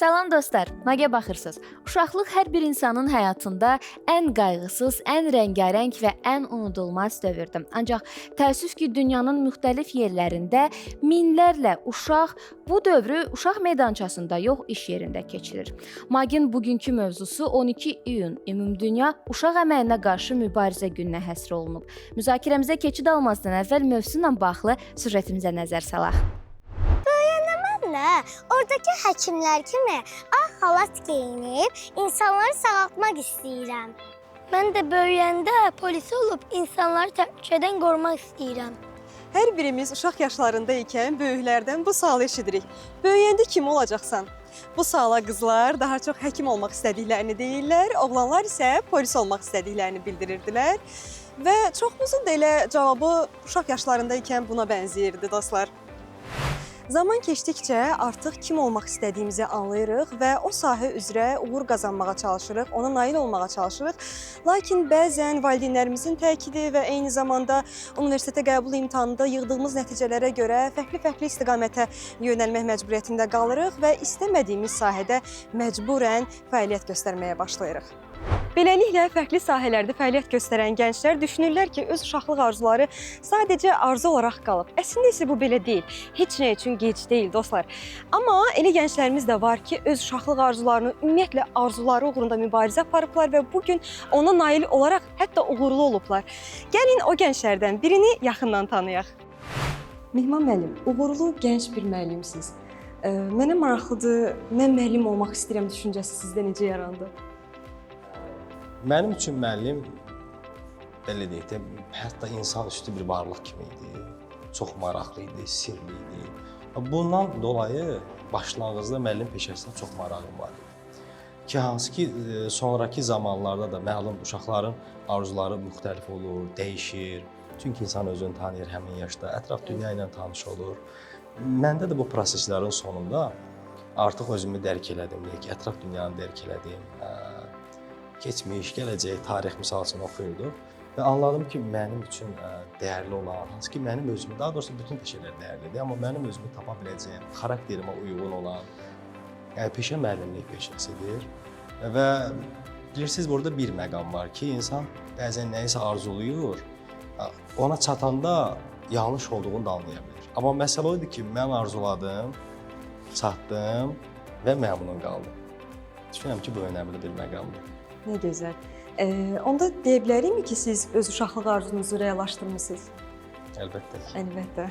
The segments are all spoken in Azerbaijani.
Salam dostlar, nəyə baxırsınız? Uşaqlıq hər bir insanın həyatında ən qayğısız, ən rəngarəng və ən unudulmaz dövrdür. Ancaq təəssüf ki, dünyanın müxtəlif yerlərində minlərlə uşaq bu dövrü uşaq meydançasında yox, iş yerində keçirir. Magin bugünkü mövzusu 12 iyun Ümumdünya Uşaq Əməyinə Qarşı Mübarizə Gününə həsr olunub. Müzakirəmizə keçid almazdan əvvəl mövzu ilə bağlı süjetimizə nəzər salaq. Mən də oradakı həkimlər kimi ağ xalat geyinib insanları sağaltmaq istəyirəm. Mən də böyüyəndə polis olub insanları təhlükədən qorumaq istəyirəm. Hər birimiz uşaq yaşlarında ikən böyüklərdən bu sualı eşidirik. Böyüyəndə kim olacaqsan? Bu suala qızlar daha çox həkim olmaq istədiklərini deyirlər, oğlanlar isə polis olmaq istədiklərini bildirirdilər. Və çoxumuzun da elə cavabı uşaq yaşlarında ikən buna bənzəyirdi dostlar. Zaman keçdikcə artıq kim olmaq istədiyimizi anlayırıq və o sahə üzrə uğur qazanmağa çalışırıq, ona nail olmağa çalışırıq. Lakin bəzən valideynlərimizin təkidi və eyni zamanda universitetə qəbul imtahanında yığdığımız nəticələrə görə fərqli-fərqli istiqamətə yönəlmək məcburiyyətində qalırıq və istəmədiyimiz sahədə məcburən fəaliyyət göstərməyə başlayırıq. Beləliklə, fərqli sahələrdə fəaliyyət göstərən gənclər düşünürlər ki, öz uşaqlıq arzuları sadəcə arzu olaraq qalıb. Əslində isə bu belə deyil. Heç nə üçün gec deyil, dostlar. Amma elə gənclərimiz də var ki, öz uşaqlıq arzularını, ümumiyyətlə arzuları uğrunda mübarizə aparıblar və bu gün ona nail olaraq hətta uğurlu olublar. Gəlin o gənclərdən birini yaxından tanıyaq. Mehman müəllim, uğurlu gənc bir müəllimsiniz. Mənə maraqlıdır, mən müəllim olmaq istəyirəm düşüncəsi sizdə necə yarandı? Mənim üçün müəllim belə deyək də, hətta insan üstü bir varlıq kimi idi. Çox maraqlı idi, sirli idi. Bundan dolayı başlanğıcda müəllim peşəsinə çox marağım var idi. Ki hansı ki sonrakı zamanlarda da məlum uşaqların arzuları müxtəlif olur, dəyişir. Çünki insan özünü tanıyır həmin yaşda, ətraf dünya ilə tanış olur. Məndə də bu proseslərin sonunda artıq özümü dərk elədim, deyək ki, ətraf dünyanı dərk elədim. Keçmiş, gələcək, tarix misal üçün oxuyurduq və anladım ki, mənim üçün dəyərli olan, hansı ki mənim özümü, daha doğrusu bütün peşələr dəyərlidir, amma mənim özümü tapa biləcəyim, xarakterimə uyğun olan peşə müəllimlik peşəsidir. Və bilirsiniz, burada bir məqam var ki, insan bəzən nəyisə arzulayır, ona çatanda yanlış olduğunu da anlaya bilir. Amma məsələ o idi ki, mən arzuladım, çatdım və məmnun qaldım. Düşünürəm ki, bu önəmli bir məqamdır. Nə gözəl. Onda deyə bilərikmi ki, siz öz uşaqlıq arzunuzu reallaşdırmısınız? Əlbəttə ki. Əlbəttə.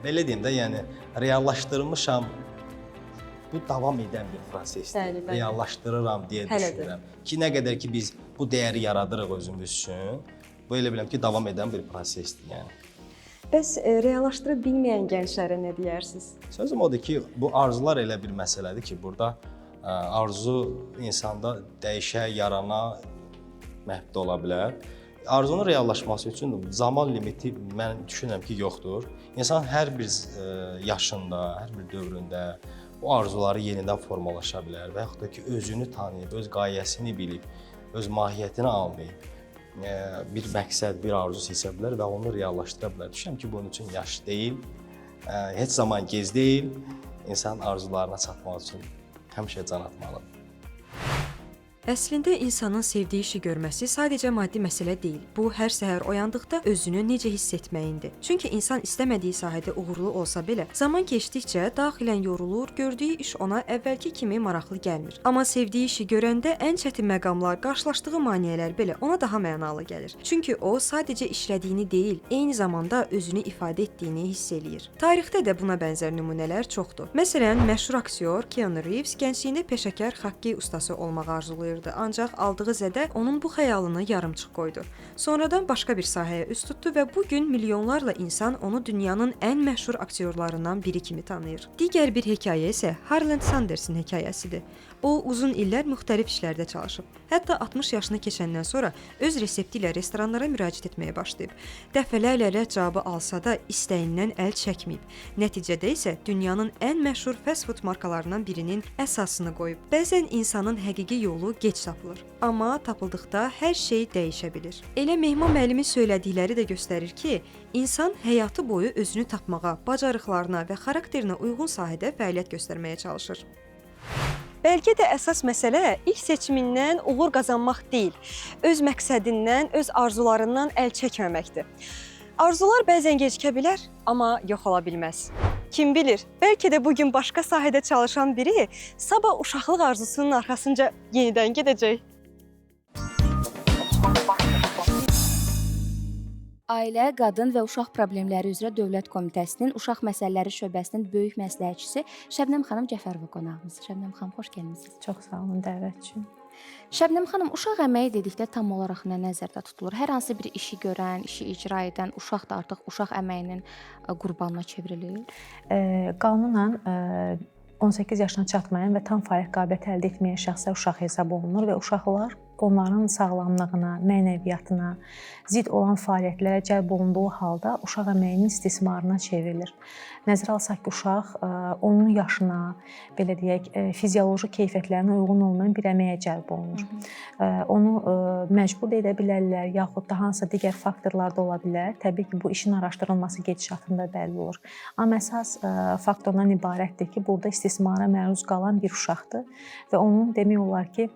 Belə deyim də, yəni reallaşdırmışam. Bu davam edən bir prosesdir. Bəli, bəli. Reallaşdırıram deyə Hələ də. düşünürəm. Ki nə qədər ki biz bu dəyəri yaradırıq özümüz üçün, bu elə biləm ki, davam edən bir prosesdir, yəni. Bəs reallaşdıra bilməyən gənclərə nə deyərsiniz? Sözüm odur ki, bu arzular elə bir məsələdir ki, burada arzu insanda dəyişə, yarana məhdud ola bilər. Arzunun reallaşması üçün zaman limiti mən düşünürəm ki, yoxdur. İnsan hər bir yaşında, hər bir dövründə bu arzuları yenidən formalaşa bilər və yaxud da ki, özünü tanıyıb, öz qayəsini bilib, öz mahiyyətini anlayıb bir məqsəd, bir arzu seçə bilər və onu reallaşdıra bilər. Düşünürəm ki, bunun üçün yaş deyil, heç zaman gec deyil. İnsan arzularına çatmaq üçün həmişə can atmalıdır. Əslində insanın sevdiyi işi görməsi sadəcə maddi məsələ deyil. Bu hər səhər oyandıqda özünü necə hiss etməyindir. Çünki insan istəmədiyi sahədə uğurlu olsa belə, zaman keçdikcə daxilən yorulur, gördüyü iş ona əvvəlki kimi maraqlı gəlmir. Amma sevdiyi işi görəndə ən çətin məqamlar, qarşılaşdığı maneələr belə ona daha mənalı gəlir. Çünki o sadəcə işlədiyini deyil, eyni zamanda özünü ifadə etdiyini hiss eləyir. Tarixdə də buna bənzər nümunələr çoxdur. Məsələn, məşhur aktyor Keanu Reeves gəncliyində peşəkar xokkey ustası olmağı arzulayırdı. Ancaq aldığı zədə onun bu xəyalını yarımçıq qoydu. Sonradan başqa bir sahəyə üz tutdu və bu gün milyonlarla insan onu dünyanın ən məşhur aktyorlarından biri kimi tanıyır. Digər bir hekayə isə Harland Sandersin hekayəsidir. O uzun illər müxtəlif işlərdə çalışıb. Hətta 60 yaşını keçəndən sonra öz resepti ilə restoranlara müraciət etməyə başlayıb. Dəfələrlə rədd cavabı alsa da istəyindən əl çəkməyib. Nəticədə isə dünyanın ən məşhur fast food markalarından birinin əsasını qoyub. Bəzən insanın həqiqi yolu gec tapılır. Amma tapıldıqda hər şey dəyişə bilir. Elə Mehman müəllimin söylədikləri də göstərir ki, insan həyatı boyu özünü tapmağa, bacarıqlarına və xarakterinə uyğun sahədə fəaliyyət göstərməyə çalışır. Bəlkə də əsas məsələ ilk seçimindən uğur qazanmaq deyil, öz məqsədindən, öz arzularından əl çəkməməkdir. Arzular bəzən gecikə bilər, amma yox ola bilməz. Kim bilir, bəlkə də bu gün başqa sahədə çalışan biri sabah uşaqlıq arzusunun arxasınca yenidən gedəcək. Ailə, Qadın və Uşaq Problemləri üzrə Dövlət Komitəsinin Uşaq Məsələləri Şöbəsinin böyük məsləhətçisi Şəbnəm xanım Cəfərova qonağımızdır. Şəbnəm xanım, xoş gəlmisiniz. Çox sağ olun dəvət üçün. Şəbnəm xanım, uşaq əməyi dedikdə tam olaraq nə nəzərdə tutulur? Hər hansı bir işi görən, işi icra edən uşaq da artıq uşaq əməyinin qurbanına çevrilir. Qanunla 18 yaşına çatmayan və tam fəaliyyət qabiliyyəti əldə etməyən şəxslər uşaq hesab olunur və uşaqlar onların sağlamlığına, mənəviyyatına zidd olan fəaliyyətlərə cəlb olunduğu halda uşaq əməyinin istismarına çevrilir. Nəzərə alsaq ki, uşaq onun yaşına, belə deyək, fizioloji keyfiyyətlərinə uyğun olmayan bir əməyə cəlb olunur. Onu məcbur da edə bilərlər, yaxud da hansısa digər faktorlar da ola bilər. Təbii ki, bu işin araşdırılması gedişatında bəlli olur. Amma əsas faktordan ibarətdir ki, burada istismara məruz qalan bir uşaqdır və onun demək olar ki,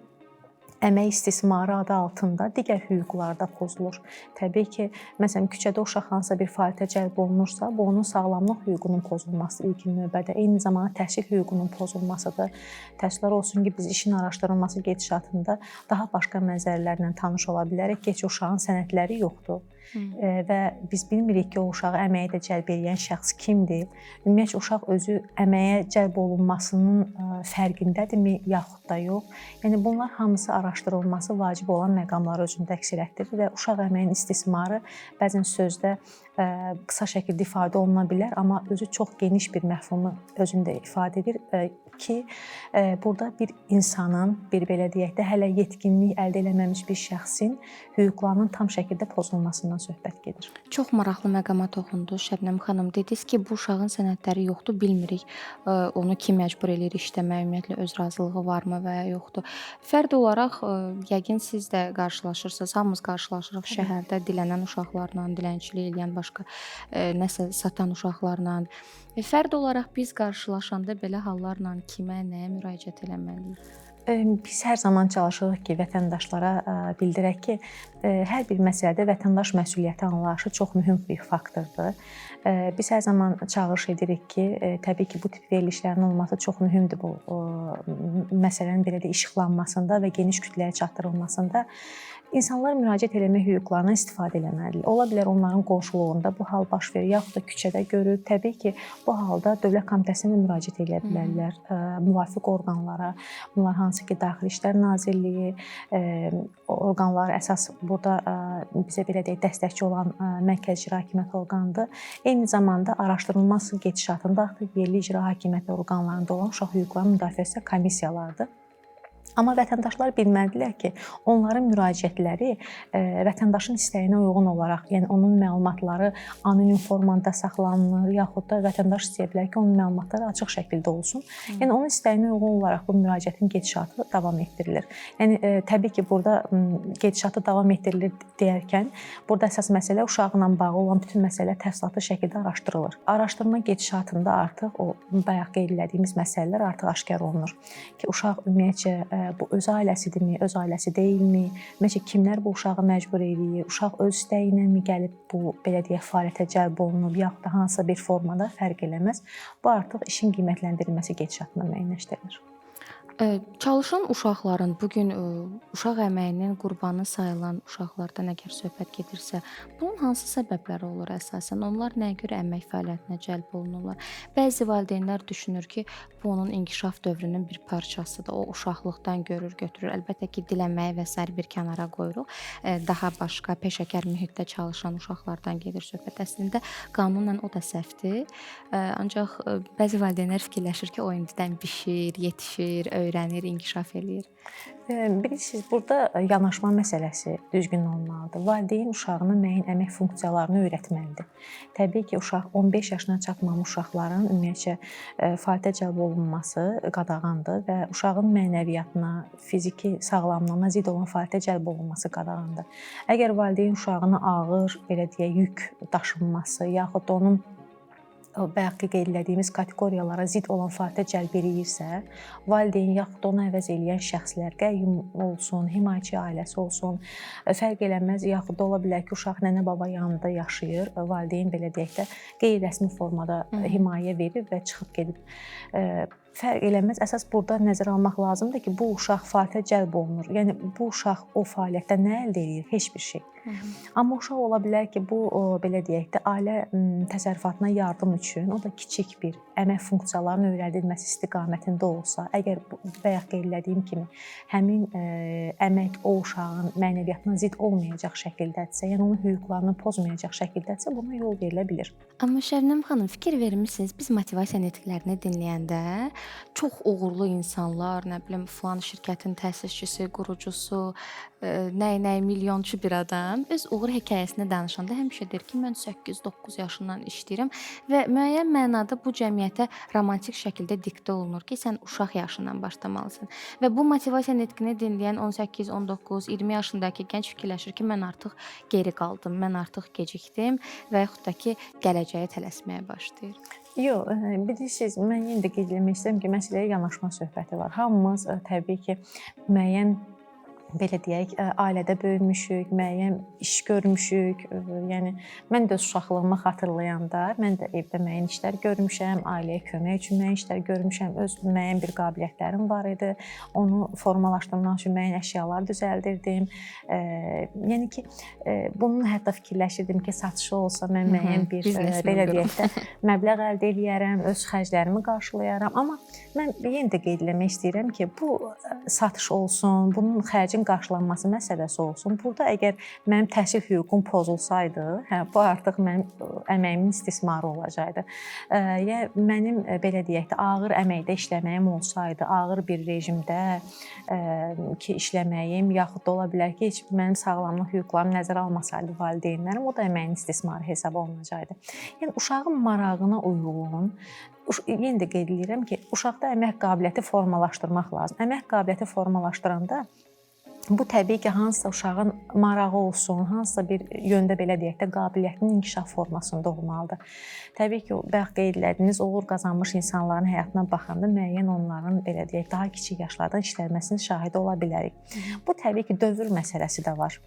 əmək istismarı adı altında digər hüquqlar da pozulur. Təbii ki, məsələn, küçədə uşaq hansısa bir fəaliyyətə cəlb olunursa, bu onun sağlamlıq hüququnun pozulması ilkin növbədə, eyni zamanda təhsil hüququnun pozulmasıdır. Təəssüflər olsun ki, biz işin araşdırılması gedişatında daha başqa mənzərələrlə tanış ola bilərik ki, heç uşağın sənədləri yoxdur. Və biz bilmirik ki, o uşağı əməyə də cəlb edən şəxs kimdir. Ümumiyyətcə, uşaq özü əməyə cəlb olunmasının fərqindədirmi, yaxud da yox. Yəni bunlar hamısı araşdırılması vacib olan məqamları özündə əks etdirir və uşaq əməyinin istismarı bəzən sözdə qısa şəkildə ifadə oluna bilər, amma özü çox geniş bir məfhumu özündə ifadə edir ki, burada bir insanın, bir belə deyək də, hələ yetkinlik əldə eləməmiş bir şəxsin hüquqlarının tam şəkildə pozulmasından söhbət gedir. Çox maraqlı məqama toxundu Şəbnəm xanım. Dediniz ki, bu uşağın sənədləri yoxdur, bilmirik onu kim məcbur eləyir işləməyə, ümumiyyətlə öz razılığı varmı və ya yoxdur. Fərd olaraq yəqin siz də qarşılaşırsınız, hamımız qarşılaşırıq şəhərdə dilənən uşaqlarla, dilənçilik eləyən başqa nəsə satan uşaqlarla. Fərd olaraq biz qarşılaşanda belə hallarla kimə, nəyə müraciət eləməliyik? Biz hər zaman çalışırıq ki, vətəndaşlara bildirək ki, hər bir məsələdə vətəndaş məsuliyyəti anlayışı çox mühüm bir faktordur. Biz hər zaman çağırış edirik ki, təbii ki, bu tip verilişlərin olması çox mühümdür bu məsələnin belə də işıqlanmasında və geniş kütləyə çatdırılmasında. İnsanlar müraciət eləmə hüquqlarından istifadə eləməlidirlər. Ola bilər onların qonşuluğunda bu hal baş verir, yaxud da küçədə görür. Təbii ki, bu halda Dövlət Komitəsinə müraciət eləyə bilərlər, müvafiq orqanlara. Bunlar hansı ki, Daxili İşlər Nazirliyi orqanları əsas burada bizə belə deyək, dəstəkçi olan Mərkəzi İcra Hakimiyyəti orqanıdır. Eyni zamanda araşdırılması gedişatında artıq yerli icra hakimiyyəti orqanlarında olan uşaq hüquqlarının müdafiəsi komissiyalardır. Amma vətəndaşlar bilməlidirlər ki, onların müraciətləri vətəndaşın istəyinə uyğun olaraq, yəni onun məlumatları anonim formada saxlanılır, yaxud da vətəndaş istəyə bilər ki, onun məlumatları açıq şəkildə olsun. Yəni onun istəyinə uyğun olaraq bu müraciətin gedişatı davam etdirilir. Yəni təbii ki, burada gedişatı davam etdirilir deyərkən, burada əsas məsələ uşaqla bağlı olan bütün məsələlər təfsilatlı şəkildə araşdırılır. Araşdırma gedişatında artıq o bayaq qeyd elədiyimiz məsələlər artıq aşkar olunur ki, uşaq ümumiyyətcə bu öz ailəsidirmi, öz ailəsi deyilmi? Ümumiyyətcə kimlər bu uşağı məcbur eləyir? Uşaq öz istəyi ilə mi gəlib bu belə deyək fəaliyyətə cəlb olunub, yaxud da hansısa bir formada fərq eləməz. Bu artıq işin qiymətləndirilməsi gedişatında müəyyənləşdirilir. Çalışan uşaqların bu gün uşaq əməyinin qurbanı sayılan uşaqlardan əgər söhbət gedirsə, bunun hansı səbəbləri olur əsasən? Onlar nəyə görə əmək fəaliyyətinə cəlb olunurlar? Bəzi valideynlər düşünür ki, bu onun inkişaf dövrünün bir parçasıdır. O uşaqlıqdan görür, götürür. Əlbəttə ki, dilənməyi və sair bir kənara qoyuruq. Daha başqa peşəkar mühitdə çalışan uşaqlardan gedir söhbət. Əslində qanunla o da səhvdir. Ancaq bəzi valideynlər fikirləşir ki, o indidən bişir, yetişir, öyrənir, inkişaf eləyir. Bilirsiniz, burada yanaşma məsələsi düzgün olmalıdır. Valideyn uşağına müəyyən əmək funksiyalarını öyrətməlidir. Təbii ki, uşaq 15 yaşına çatmamış uşaqların ümumiyyətcə fəaliyyətə cəlb olunması qadağandır və uşağın mənəviyyatına, fiziki sağlamlığına zidd olan fəaliyyətə cəlb olunması qadağandır. Əgər valideyn uşağına ağır, belə deyək, yük daşınması, yaxud da onun bayaqki qeyd elədiyimiz kateqoriyalara zidd olan fəaliyyətə cəlb eləyirsə, valideyn yaxud da onu əvəz eləyən şəxslər, qəyyum olsun, himayəçi ailəsi olsun, fərq eləməz, yaxud da ola bilər ki, uşaq nənə-baba yanında yaşayır, valideyn belə deyək də qeyri-rəsmi formada himayə verir və çıxıb gedib. Fərq eləməz. Əsas burada nəzərə almaq lazımdır ki, bu uşaq fəaliyyətə cəlb olunur. Yəni bu uşaq o fəaliyyətdə nə əldə eləyir? Heç bir şey. Amma uşaq ola bilər ki, bu belə deyək də ailə təsərrüfatına yardım üçün o da kiçik bir əmək funksiyalarının öyrədilməsi istiqamətində olsa, əgər bayaq qeyd elədiyim kimi həmin əmək o uşağın mənəviyyatına zidd olmayacaq şəkildədirsə, yəni onun hüquqlarını pozmayacaq şəkildədirsə, buna yol verilə bilər. Amma Şəbnəm xanım, fikir vermisiniz, biz motivasiya nitqlərini dinləyəndə çox uğurlu insanlar, nə bilim, filan şirkətin təsisçisi, qurucusu, nə milyonçu bir adam öz uğur hekayəsini danışanda həmişə deyir ki, mən 8-9 yaşından işləyirəm və müəyyən mənada bu cəmiyyətə romantik şəkildə diktə olunur ki, sən uşaq yaşından başlamalısan. Və bu motivasiya nitqini dinləyən 18, 19, 20 yaşındakı gənc fikirləşir ki, mən artıq geri qaldım, mən artıq gecikdim və yaxud da ki, gələcəyə tələsməyə başlayır. Yox, bilirsiniz, mən yenə də qeyd eləmək istəyirəm ki, məsələyə yanaşma söhbəti var. Hamımız təbii ki, müəyyən belə deyək, ailədə böyümüşük, müəyyən iş görmüşük. Yəni mən də öz uşaqlığımı xatırlayanda, mən də evdə müəyyən işlər görmüşəm, ailəyə kömək üçün müəyyən işlər görmüşəm, öz müəyyən bir qabiliyyətlərim var idi. Onu formalaşdırmaq üçün müəyyən əşyalar düzəldirdim. Yəni ki, bunun hətta fikirləşirdim ki, satışı olsa mən müəyyən bir belə deyək də məbləğ əldə eləyərəm, öz xərclərimi qarşılayaram. Amma mən yenə də qeyd eləmək istəyirəm ki, bu satış olsun, bunun xərcin qarşılanması məsələsi olsun. Burada əgər mənim təhsil hüququm pozulsaydı, hə, bu artıq mənim əməyimin istismarı olacaqdı. Ya mənim belə deyək də ağır əməkdə işləməyim olsaydı, ağır bir rejimdə ki işləməyim, yaxud da ola bilər ki, heç mənim sağlamlıq hüquqlarımı nəzərə almasaydı valideynlərim, o da əməyin istismarı hesab olunacaqdı. Yəni uşağın marağına uyğun, yenə də qeyd edirəm ki, uşaqda əmək qabiliyyəti formalaşdırmaq lazım. Əmək qabiliyyəti formalaşdıranda bu təbii ki, hansısa uşağın marağı olsun, hansısa bir yöndə belə deyək də qabiliyyətinin inkişaf formasında olmalıdır. Təbii ki, bayaq qeyd elədiyiniz uğur qazanmış insanların həyatına baxanda müəyyən onların belə deyək, daha kiçik yaşlardan işləməsinin şahidi ola bilərik. Bu təbii ki, dövr məsələsi də var.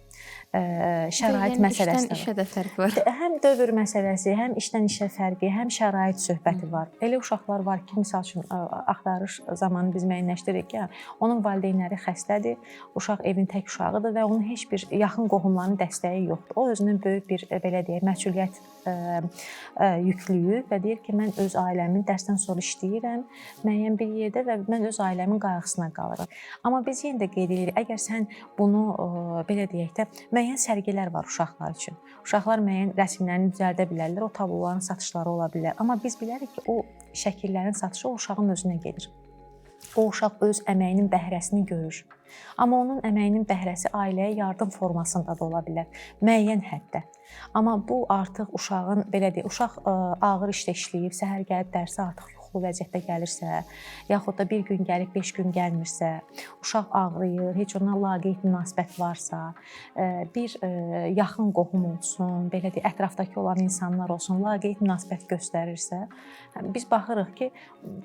Şərait məsələsi də var. İşdən işə də fərq var. Həm dövr məsələsi, həm işdən işə fərqi, həm şərait söhbəti var. Elə uşaqlar var ki, misal üçün axtarış zamanı biz müəyyənləşdiririk ki, onun valideynləri xəstədir, uşaq evin tək uşağıdır və onun heç bir yaxın qohumlarının dəstəyi yoxdur. O özünün böyük bir belə deyək, məsuliyyət yüklüyür və deyir ki, mən öz ailəmin dərsdən sonra işləyirəm müəyyən bir yerdə və mən öz ailəmin qayğısına qalıram. Amma biz yenə də qeyd edirik, əgər sən bunu belə deyək də müəyyən sərgilər var uşaqlar üçün. Uşaqlar müəyyən rəsmlərini düzəldə bilərlər, o tabloların satışları ola bilər. Amma biz bilərik ki, o şəkillərin satışı o uşağın özünə gedir. O uşaq öz əməyinin bəhrəsini görür. Amma onun əməyinin bəhrəsi ailəyə yardım formasında da ola bilər, müəyyən həddə. Amma bu artıq uşağın belə deyək, uşaq ağır işdə işləyib, səhər gəlib dərsə artıq yuxulu vəziyyətdə gəlirsə, yaxud da bir gün gəlib 5 gün gəlmirsə, uşaq ağrıyır, heç ona laqeyd münasibət varsa, bir yaxın qohum olsun, belə deyək, ətrafdakı olan insanlar olsun, laqeyd münasibət göstərirsə, biz baxırıq ki,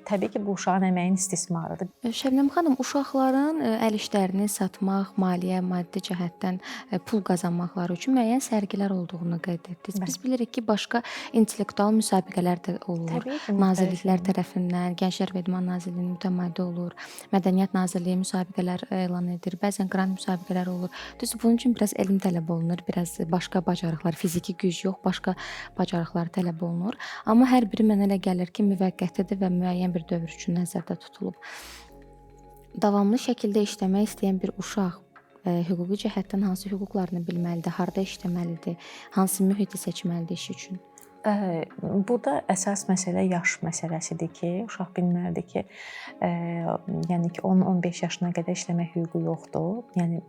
təbii ki, bu uşağın əməyinin istismarıdır. Şəbnəm xanım, uşaqların əl işlərini satmaq, maliyyə, maddi cəhətdən pul qazanmaqları üçün müəyyən sərgilər olduğunu qeyd etdiniz. Biz bilirik ki, başqa intellektual müsabiqələr də olur. Nazirliklər tərəfindən, Gənclər və İdman Nazirliyinin mütəmadi olur. Mədəniyyət Nazirliyi müsabiqələr elan edir. Bəzən qrant müsabiqələri olur. Düzdür, bunun üçün biraz elm tələb olunur, biraz başqa bacarıqlar, fiziki güc yox, başqa bacarıqlar tələb olunur. Amma hər biri mənə elə gəlir ki, müvəqqətidir və müəyyən bir dövr üçün nəzərdə tutulub. Davamlı şəkildə işləmək istəyən bir uşaq hüquqi cəhətdən hansı hüquqlarını bilməlidir, harda işləməlidir, hansı mühiti seçməlidir iş üçün? Burada əsas məsələ yaş məsələsidir ki, uşaq bilməlidir ki, yəni ki, onun 15 yaşına qədər işləmək hüququ yoxdur. Yəni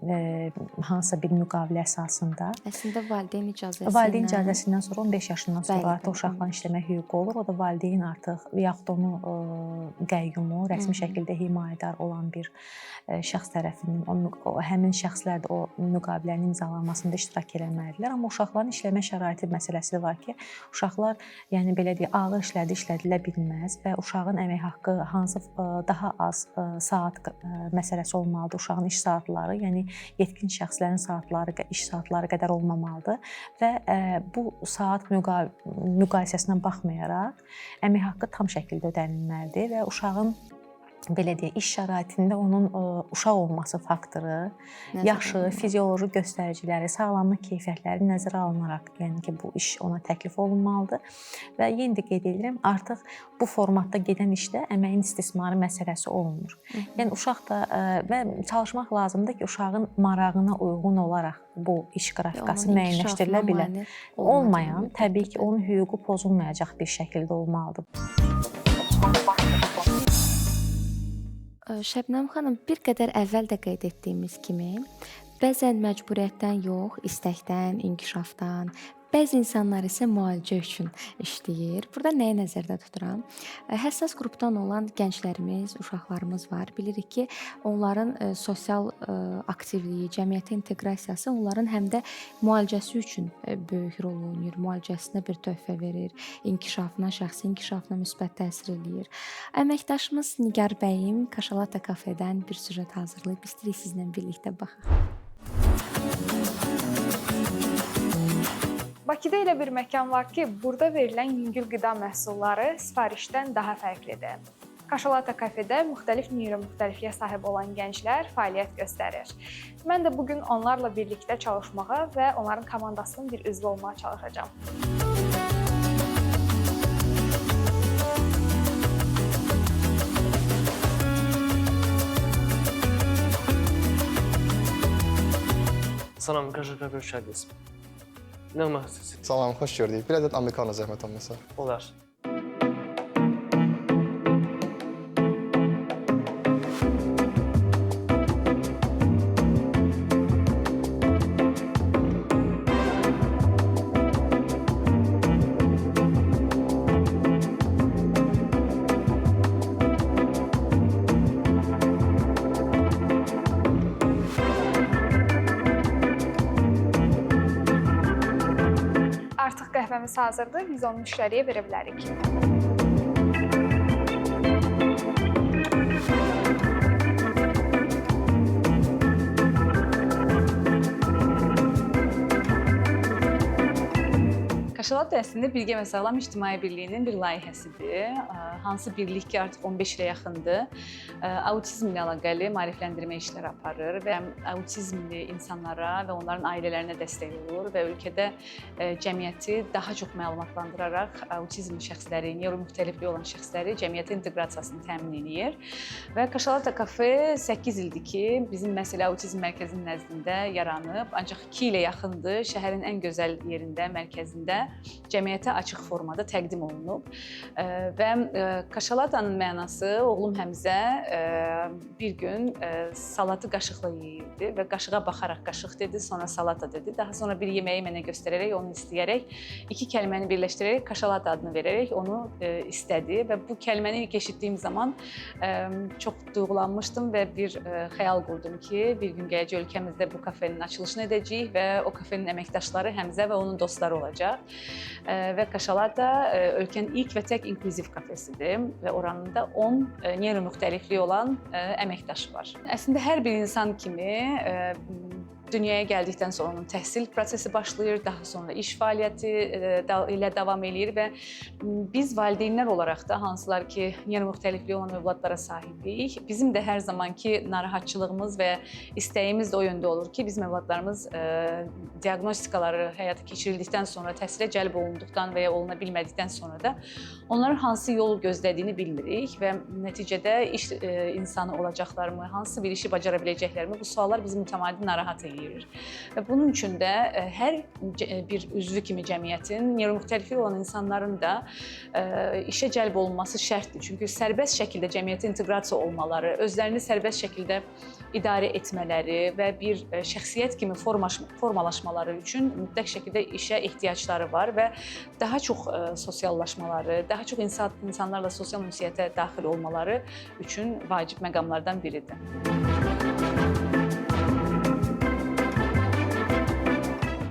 hansısa bir müqavilə əsasında. Əslində valideyn icazəsindən. Valideyn icazəsindən sonra 15 yaşından sonra artıq uşaqların işləmək hüququ olur. O da valideyn artıq yaxud onu qəyyumu rəsmi şəkildə himayədar olan bir şəxs tərəfindən o həmin şəxslər də o müqavilənin imzalanmasında iştirak eləməlidirlər. Amma uşaqların işləmə şəraiti məsələsi var ki, Uşaqlar, yəni belə deyək, ağır işlərdə işlədilə bilməz və uşağın əmək haqqı hansı daha az saat məsələsi olmalıdır. Uşağın iş saatları, yəni yetkin şəxslərin saatları, iş saatları qədər olmamalıdır və bu saat müqayisəsinə baxmayaraq əmək haqqı tam şəkildə ödənilməlidir və uşağın belə deyək, iş şəraitində onun uşaq olması faktoru, yaşı, fizioloji göstəriciləri, sağlamlıq keyfiyyətləri nəzərə alınaraq, yəni ki, bu iş ona təklif olunmalıdır. Və yenə də qeyd edirəm, artıq bu formatda gedən işdə əməyin istismarı məsələsi olmur. Yəni uşaq da və çalışmaq lazımdır ki, uşağın marağına uyğun olaraq bu iş qrafikası müəyyənləşdirilə bilər. Olmayan, təbii ki, onun hüququ pozulmayacaq bir şəkildə olmalıdır. Şəbnəm xanım, bir qədər əvvəl də qeyd etdiyimiz kimi, bəzən məcburiyyətdən yox, istəkdən, inkişafdan, bəzi insanlar isə müalicə üçün işləyir. Burada nəyi nəzərdə tuturam? Həssas qrupdan olan gənclərimiz, uşaqlarımız var. Bilirik ki, onların sosial aktivliyi, cəmiyyətə inteqrasiyası onların həm də müalicəsi üçün böyük rol oynayır. Müalicəsinə bir töhfə verir, inkişafına, şəxsi inkişafına müsbət təsir eləyir. Əməkdaşımız Nigar bəyim Kaşalata kafedən bir süjet hazırlayıb, istəyirik sizlə birlikdə baxaq. Bakıda elə bir məkan var ki, burada verilən yüngül qida məhsulları sifarişdən daha fərqlidir. Kaşalata kafedə müxtəlif neyromüxtəlifliyə sahib olan gənclər fəaliyyət göstərir. Mən də bugün onlarla birlikdə çalışmağa və onların komandasının bir üzvü olmağa çalışacağam. Salam, Kaşalata kafeyə xoş gəldiniz. Nə olmaq istəyirsiniz? Salam, xoş gördük. Bir ədəd amerikano zəhmət olmasa. Olar. Artıq qəhvəmiz hazırdır, biz onu müştəriyə verə bilərik. Kaşalata əslində Birgə və Sağlam İctimai Birliyinin bir layihəsidir. Hansı birlik ki, artıq 15 ilə yaxındır. Autizmlə əlaqəli maarifləndirmə işləri aparır və autizmli insanlara və onların ailələrinə dəstək olur və ölkədə cəmiyyəti daha çox məlumatlandıraraq autizmli şəxsləri, neyromüxtəlifliyi olan şəxsləri cəmiyyətə inteqrasiyasını təmin eləyir. Və Kaşalata kafe 8 ildir ki, bizim məsələ autizm mərkəzinin nəzdində yaranıb, ancaq 2 ilə yaxındır, şəhərin ən gözəl yerində, mərkəzində cəmiyyətə açıq formada təqdim olunub. Və kaşalatanın mənası, oğlum Həmzə bir gün salatı qaşıqla yeyirdi və qaşığa baxaraq qaşıq dedi, sonra salata dedi. Daha sonra bir yeməyi mənə göstərərək, onu istəyərək, iki kəlməni birləşdirərək kaşalata adını verərək onu istədi və bu kəlməni ilk eşitdiyim zaman çox duyğulanmışdım və bir xəyal qurdum ki, bir gün gələcək ölkəmizdə bu kafenin açılışını edəcəyik və o kafenin əməkdaşları Həmzə və onun dostları olacaq. Və Kaşalata ölkənin ilk və tək inklüziv kafesidir və oranın da 10 neyromüxtəlifliyi olan əməkdaşı var. Əslində hər bir insan kimi dünyaya gəldikdən sonra onun təhsil prosesi başlayır, daha sonra iş fəaliyyəti ilə davam eləyir və biz valideynlər olaraq da hansılar ki, neyromüxtəlifliyi olan övladlara sahibik, bizim də hər zamanki narahatçılığımız və istəyimiz də o yöndə olur ki, bizim övladlarımız diaqnostikaları həyata keçirildikdən sonra, təhsilə cəlb olunduqdan və ya oluna bilmədikdən sonra da onların hansı yol gözlədiyini bilmirik və nəticədə iş insanı olacaqlarmı, hansı bir işi bacara biləcəklərmi, bu suallar bizi mütəmadi narahat eləyir. Və bunun üçün də hər bir üzvü kimi cəmiyyətin, neyromüxtəlifliyi olan insanların da işə cəlb olunması şərtdir. Çünki sərbəst şəkildə cəmiyyətə inteqrasiya olmaları, özlərini sərbəst şəkildə idarə etmələri və bir şəxsiyyət kimi formalaşmaları üçün mütləq şəkildə işə ehtiyacları var və daha çox sosiallaşmaları, daha çox insanlarla sosial ünsiyyətə daxil olmaları üçün vacib məqamlardan biridir.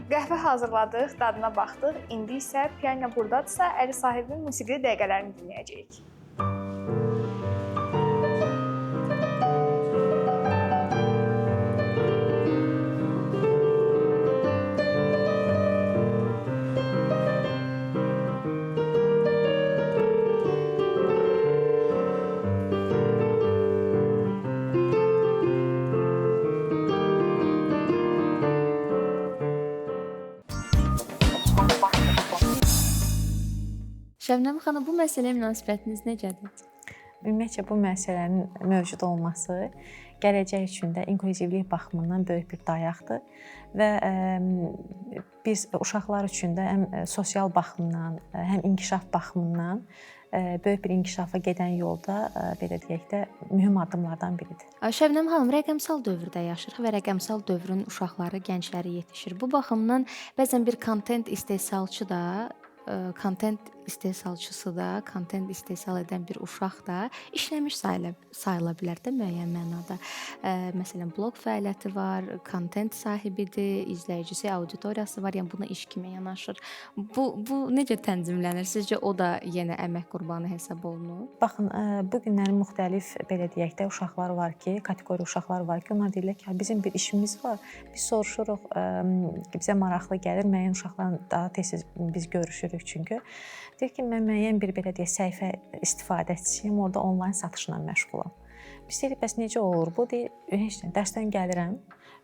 Qəhvə hazırladıq, dadına baxdıq. İndi isə piano burdadırsa, Əli sahibin musiqili dəqiqələrini dinləyəcəyik. Şəbnəm xanım, bu məsələyə münasibətiniz necədir? Ümumiyyətcə bu məsələnin mövcud olması gələcək üçün də inklüzivlik baxımından böyük bir dayaqdır və biz uşaqlar üçün də həm sosial baxımdan, həm inkişaf baxımından böyük bir inkişafa gedən yolda belə deyək də mühüm addımlardan biridir. Şəbnəm xanım, rəqəmsal dövrdə yaşayırıq və rəqəmsal dövrün uşaqları, gəncləri yetişir. Bu baxımdan bəzən bir kontent istehsalçı da, kontent istehsalçısı da, kontent istehsal edən bir uşaq da işləmiş sayıla bilər də müəyyən mənada. Məsələn, bloq fəaliyyəti var, kontent sahibidir, izləyicisi, auditoriyası var. Yəni buna iş kimi yanaşır. Bu necə tənzimlənir? Sizcə o da yenə əmək qurbanı hesab olunur? Baxın, bu günlərin müxtəlif belə deyək də uşaqlar var ki, kateqoriya uşaqlar var ki, onlar deyirlər ki, bizim bir işimiz var. Biz soruşuruq, bizə maraqlı gəlir, müəyyən uşaqlarla daha tez-tez biz görüşürük çünki. Deyir ki, mən müəyyən bir belə deyək səhifə istifadəçisiyəm, orada onlayn satışla məşğulam. Biz deyirik, bəs necə olur bu? Deyir, heç nə, dərsdən gəlirəm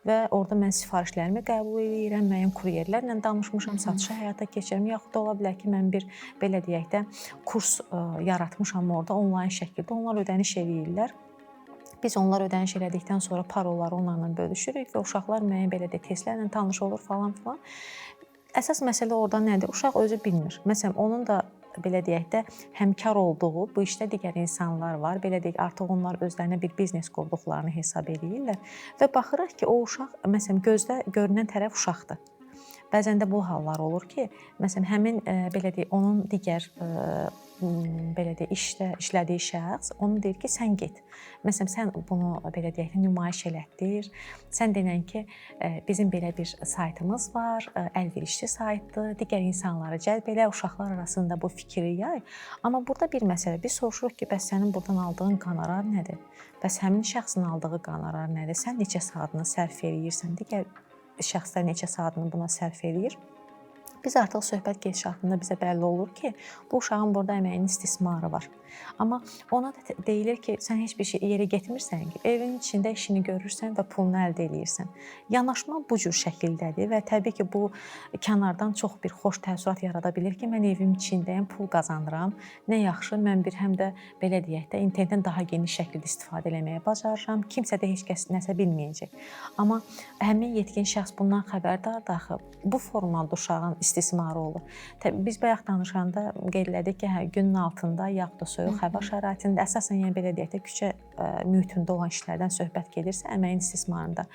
və orada mən sifarişlərimi qəbul eləyirəm, müəyyən kuryerlərlə danışmışam, satışı həyata keçirirəm. Yaxud da ola bilər ki, mən bir belə deyək də kurs yaratmışam orada onlayn şəkildə, onlar ödəniş eləyirlər. Biz onlar ödəniş elədikdən sonra parolları onlarla bölüşürük və uşaqlar müəyyən belə deyək testlərlə tanış olur falan filan. Əsas məsələ orada nədir? Uşaq özü bilmir. Məsələn, onun da belə deyək də həmkar olduğu bu işdə digər insanlar var. Belə deyək, artıq onlar özlərinə bir biznes qurduqlarını hesab eləyirlər və baxırıq ki, o uşaq məsələn gözdə görünən tərəf uşaqdır. Bəzən də bu hallar olur ki, məsələn həmin belə deyək, onun digər belə deyək, işdə işlədiyi şəxs onu deyir ki, sən get. Məsələn, sən bunu belə deyək, nümayiş elətdir. Sən denən ki, bizim belə bir saytımız var, əlverişli saytdır, digər insanları cəlb elə, uşaqlar arasında bu fikri yay. Amma burada bir məsələ, biz soruşuruq ki, bəs sənin buradan aldığın qonorar nədir? Bəs həmin şəxsin aldığı qonorar nədir? Sən neçə saatını sərf eləyirsən? Digər şəxslər neçə saatını buna sərf eləyir? Biz artıq söhbət gedişatında bizə bəlli olur ki, bu uşağın burada əməyinin istismarı var. Amma ona da deyilir ki, sən heç bir şey yerə getmirsən ki, evin içində işini görürsən və pulunu əldə eləyirsən. Yanaşma bu cür şəkildədir və təbii ki, bu kənardan çox bir xoş təəssürat yarada bilir ki, mən evim içindəyəm, pul qazanıram. Nə yaxşı, mən bir həm də belə deyək də internetdən daha geniş şəkildə istifadə eləməyə bacarıram. Kimsə də heç kəs nəsə bilməyəcək. Amma həmin yetkin şəxs bundan xəbərdardır axı. Bu formada uşağın istismarı olur. Biz bayaq danışanda qeyd elədik ki, hə, günün altında yaxud da soyuq hava şəraitində, əsasən yəni belə deyək də küçə mühitində olan işlərdən söhbət gedirsə, əməyin istismarında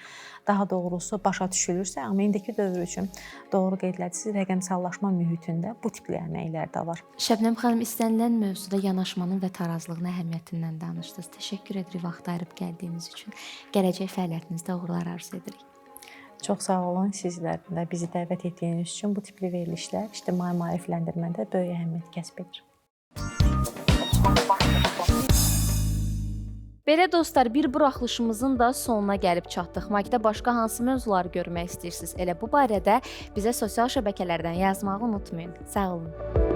daha doğrusu başa düşülürsə, amma indiki dövr üçün doğru qeyd elədiniz, rəqəmsallaşma mühitində bu tipli əməklər də var. Şəbnəm xanım, istənilən mövzuda yanaşmanın və tarazlığın əhəmiyyətindən danışdınız. Təşəkkür edirik vaxt ayırıb gəldiyiniz üçün. Gələcək fəaliyyətinizdə uğurlar arzu edirik. Çox sağ olun sizlərin də bizi dəvət etdiyiniz üçün. Bu tipli verilişlər ictimai maarifləndirmədə böyük əhəmiyyət kəsb edir. Belə dostlar, bir buraxılışımızın da sonuna gəlib çatdıq. Marketdə başqa hansı mövzuları görmək istəyirsiniz? Elə bu barədə bizə sosial şəbəkələrdən yazmağı unutmayın. Sağ olun.